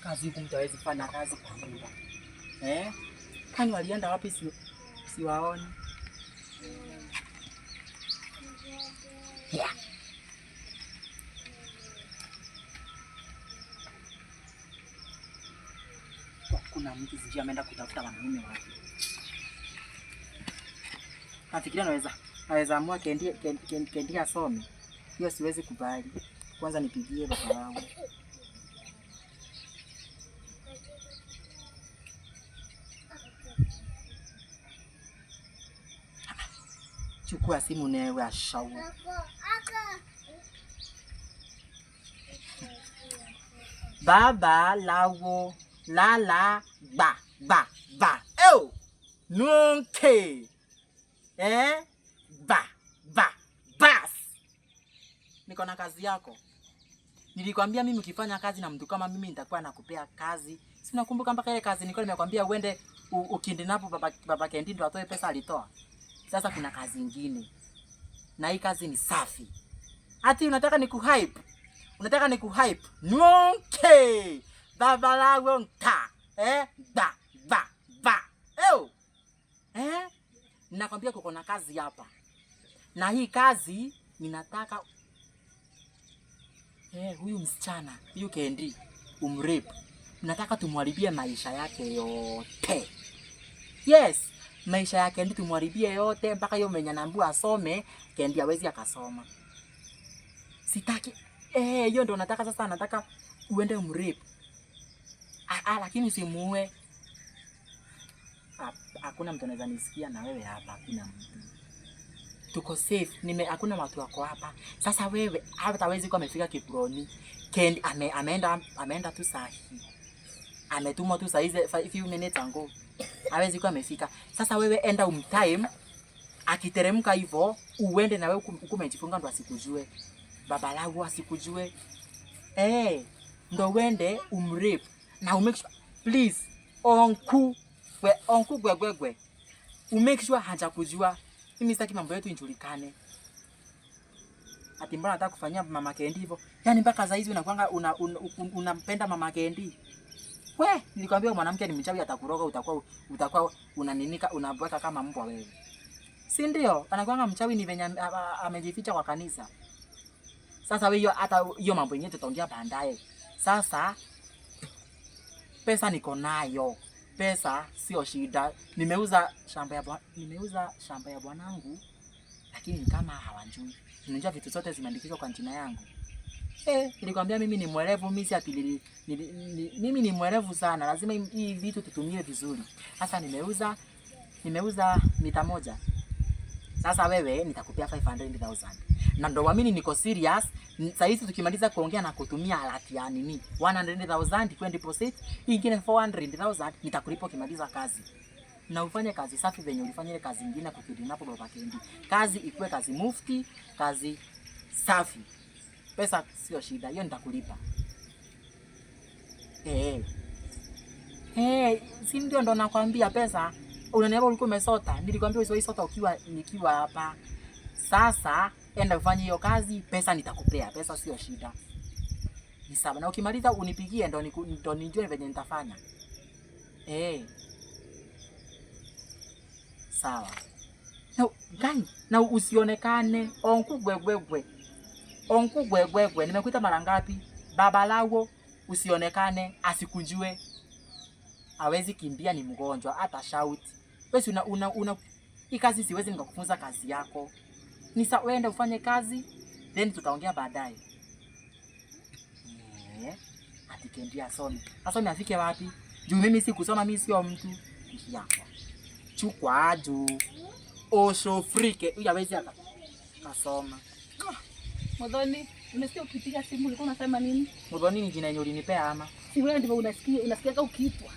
Kazi huku mtu hawezi fanya kazi kwa nyumba. Eh? Kwani walienda wapi siwaoni? Yeah. Kuna mtu sijui ameenda kutafuta wanaume wapi. Nafikiria naweza amua Kendi asome. Hiyo siwezi kubali. Kwanza nipigie baba yangu. Chukua simu newe ashau. Baba lawo lala ba ba ba. Oh! Nunke. Eh? Ba ba bas. Niko na kazi yako. Nilikwambia mimi ukifanya kazi na mtu kama mimi nitakuwa nakupea kazi. Si unakumbuka mpaka ile kazi nilikuwa nimekwambia uende ukindinapo baba Kendi ndo atoe pesa alitoa. Sasa kuna kazi nyingine. Na hii kazi ni safi. Ati unataka nikuhype? Unataka nikuhype? Nonke. Baba lawo nka. Eh? Ba ba ba. Eh. Eh? Nakwambia kuko na kazi hapa. Na hii kazi ninataka huyu msichana, huyu Kendi umrape. Nataka tumharibie maisha yake yote. Yes, maisha ya Kendi tumharibie yote mpaka hiyo mwenye anaambiwa asome, Kendi hawezi akasoma. Sitaki. Hiyo ndio nataka sasa, nataka uende umrape. Lakini usimuue. Hakuna mtu anaweza nisikia na wewe hapa, hakuna mtu. Tuko safe. Hakuna watu wako hapa. Sasa wewe hata hawezi kuwa amefika Kiproni. Kendi ameenda tu saa hii. Ametumwa tu saa hizi few minutes ago. Hawezi kuwa amefika. Sasa wewe enda umtime, akiteremka hivyo uende na wewe huku umejifunga ndo asikujue. Babalawo asikujue. Ndo uende umrape na umake sure, please onku we onku gwegwegwe. Umake sure hajakujua. Mimi sitaki mambo yetu ijulikane. Ati mbona nataka kufanyia mama Kendi hivyo? Yaani mpaka saa hizi unakuanga unampenda mama Kendi. We, nilikwambia mwanamke ni mchawi, atakuroga, utakuwa unaninika, unabweka kama mbwa wewe. Si ndio? Anakuanga mchawi ni venye amejificha kwa kanisa. Sasa wewe hiyo hata hiyo mambo yenyewe tutaongea baadaye. Sasa pesa niko nayo. Pesa sio shida. Nimeuza shamba ya bwanangu, lakini ni kama hawajui. Unajua vitu zote zimeandikishwa kwa jina yangu. Nilikwambia mimi ni mwerevu, mimi si ati mimi ni mwerevu sana. Lazima hii vitu tutumie vizuri. Sasa nimeuza mita moja. Sasa wewe nitakupea 500,000. Na ndo uamini niko serious. Saa hizi tukimaliza kuongea na kutumia alati ya nini? 100,000 kwa deposit, hii ingine 400,000 nitakulipa ukimaliza kazi. Na ufanye kazi safi venye ulifanya ile kazi nyingine kukidnap baba Kendi. Kazi ikuwe kazi mufti, kazi safi. Pesa sio shida, hiyo nitakulipa. Si ndio ndo nakwambia pesa. Unaniambia ulikuwa umesota. Nilikwambia usiwahi sota nikiwa hapa. Sasa enda ufanye hiyo kazi, pesa nitakupea. Pesa sio shida. Ni sawa. Na ukimaliza unipigie ndo nijue venye nitafanya. Sawa. Na gani? Na usionekane onku gwegwegwe. Onku gwegwegwe. Nimekuita mara ngapi? Babalawo usionekane, asikujue. Hawezi kimbia, ni mgonjwa, hata shout. Wewe una hii kazi siwezi nikakufunza kazi yako. Ni sawa uende ufanye kazi, then tutaongea baadaye. Ati Kendi asome. Asome afike wapi? Juu mimi si kusoma, mimi sio mtu. Yako. Chukwa juu. Osofrike, huyu hawezi akasoma. Muthoni, nimesikia ukipiga simu ulikuwa unasema nini? Muthoni ni jina yenye ulinipea ama? Si wewe ndivyo unasikia kama ukiitwa.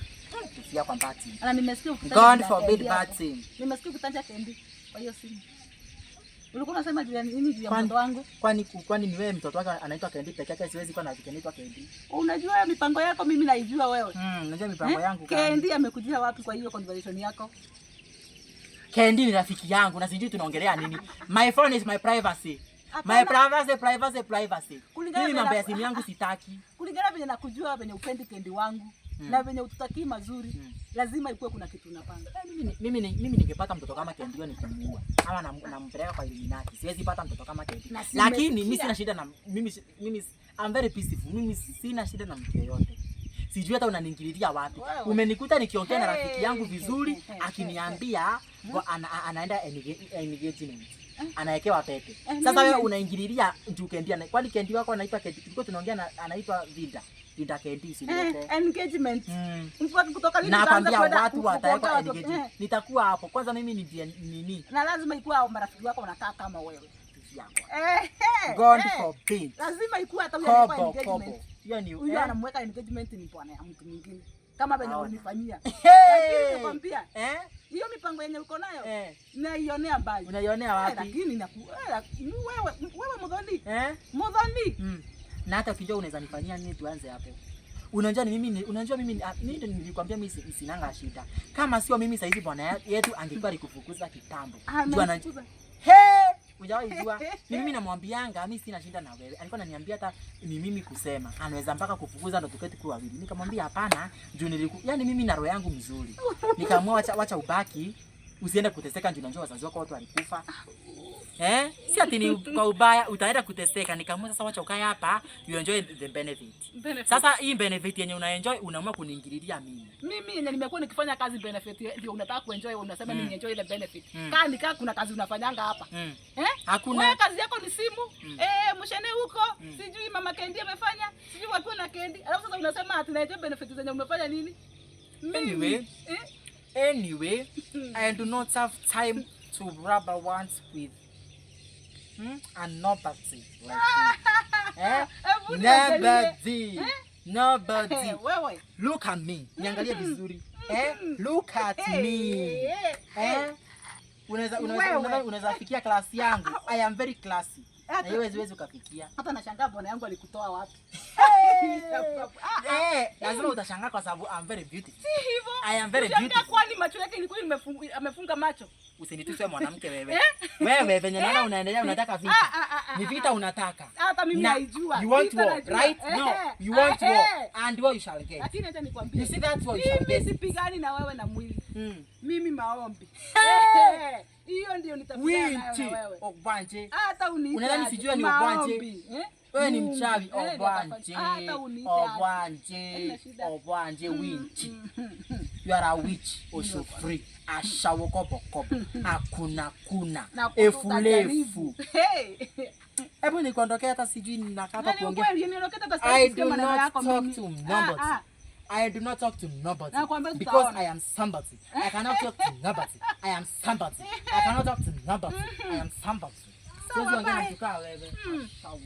Sikia kwa bahati. Ana nimesikia ukitaja God forbid bad thing. Nimesikia ukitaja Kendi kwa hiyo simu. Ulikuwa unasema juu ya nini juu ya mtoto wangu? Kwani ni wewe mtoto wako anaitwa Kendi peke yake? Siwezi kuwa na Kendi kwa Kendi. Unajua mipango yako mimi naijua wewe. Unajua mipango yangu kama. Kendi amekujia wapi kwa hiyo conversation yako? Kendi ni rafiki yangu na sijui tunaongelea nini. My phone is my privacy. My Hapana. privacy, privacy, privacy. Kulingana Mimi na- mambo ya simu yangu sitaki. Kulingana venye nakujua, venye upendi Kendi wangu na venye ututakii mazuri, lazima ikuwe kuna kitu unapanga. Eh, mimi ningepata mtoto kama Kendi ni kumuua ama nampeleka kwa Illuminati. Siwezi pata mtoto kama Kendi. Na si Lakini mimi umesikia? sina shida na mimi I'm very peaceful. Mimi sina shida na mtu yeyote. Sijui hata unaniingililia wapi. Wewe. Umenikuta nikiongea na rafiki Hey, yangu vizuri hey, hey, akiniambia anaenda engagement. Anawekewa pete. Eh, Sasa wewe mimi- unaingililia juu Kendi kwani Kendi wako anaitwa Kendi? Tulikuwa tunaongea na anaitwa Vinda. Vinda Kendi usiniletee. Eh, engagement. Kutoka lini Nakwambia utaanza kwenda watu watawekwa kuongea watu- engagement. eh, Nitakuwa hapo. Kwanza mimi ni nini? na lazima ikuwe hao marafiki wako wanakaa kama wewe. Yako. Eh, eh, God eh. forbid. Lazima ikuwe hata huyu anakuwa Kobo kobo. engagement. Hiyo ni Huyu eh? anamweka engagement ni bwana ya mtu mwingine. Kama venye Naona. ulinifanyia. Hey! Lakini nakwambia Eh? hiyo mipango yenye uko nayo Eh. naionea mbali. Unaionea Eh, wapi? lakini wewe Muthoni. Eh? Muthoni. Na hata ukijua unaweza nifanyia nini tuanze hapo. Unajua ni mimi unajua mimi mimi ndio nilikwambia mimi sinanga shida. Kama sio mimi saizi bwana yetu angekuwa alikufukuza kitambo. Juu Amenifukuza. He! Hujawahi jua. Ni mimi namwambianga mimi sina shida na wewe. Alikuwa ananiambia hata ni mimi kusema. Anaweza mpaka kufukuza ndo tuketi kwa wawili. Nikamwambia hapana, juu niliku yani mimi na roho yangu mzuri. Nikaamua wacha ubaki usiende kuteseka juu unajua wazazi wako watu walikufa. Eh? Si ati ni kwa ubaya utaenda kuteseka. Nikaamua sasa wacha ukae hapa you enjoy the benefit. Benefit. Sasa hii benefit yenye una enjoy unaamua kuniingililia mimi. Mimi yenye nimekuwa nikifanya kazi benefit ndio unataka kuenjoy, unasema mimi enjoy ile benefit. Mm. Kaa nikaa kuna kazi unafanyanga hapa. Eh? Hakuna. Wewe kazi yako ni simu. Eh, mshene huko, sijui mama Kendi amefanya, sijui wakiwa na Kendi. Alafu sasa unasema ati na enjoy benefit zenye umefanya nini? Mimi. Anyway. Eh? Anyway, I do not have time to rubber once with and nobody like you. Eh? Hebu niangalie. Nobody. Nobody. Eh, wewe. Look at me. Niangalie vizuri. Eh? Look at Hey, me. eh, Eh? Unaweza unaweza Wewe. unaweza fikia class yangu. I am very classy. Na Hata- hiyo huwezi ukafikia. Hata nashangaa bwana yangu alikutoa wapi? Eh, lazima utashangaa kwa sababu I'm very beautiful. Si hivyo. I am very Ushangaa beautiful. kwani macho yake ilikuwa amefunga macho. Usinituse mwanamke wewe. Wewe venye naona unaendelea unataka vita. Ah, ah, ah, ah, Ni vita unataka. Hata mimi Na- naijua. You want Vita war, najua. right? No, you want war. And war you shall get. Lakini acha nikwambie. You see that war you shall Mimi get. sipigani na wewe na mwili. Mimi maombi. Hey! Hiyo ndio nitapigana nayo Winchi na wewe. Ogwanje. Hata uniite Unadhani aje. sijui ni Ogwanje? Maombi, eh? Wewe ni Mungu, mchawi eh, Ogwanje. hata uniite aje. Ogwanje. Haina shida. Ogwanje winchi. You are a witch. Oshofri. Ashawo kobo kobo. Akuna kuna. Na Efulefu. utajaribu. Hey. Hebu nikuondokea hata sijui ninakaa hapa Na ni kuongea. ukweli, niondokee hata sitaki I kusikia do maneno not yako talk mimi. to nobody. Ah, ah. I do not talk to nobody Nakwambia because tutaona. I am somebody. I cannot talk to nobody. I am somebody. I cannot talk to nobody. I am somebody. Sawa, Siwezi ongea na bye. mtu kaa wewe. Sawa.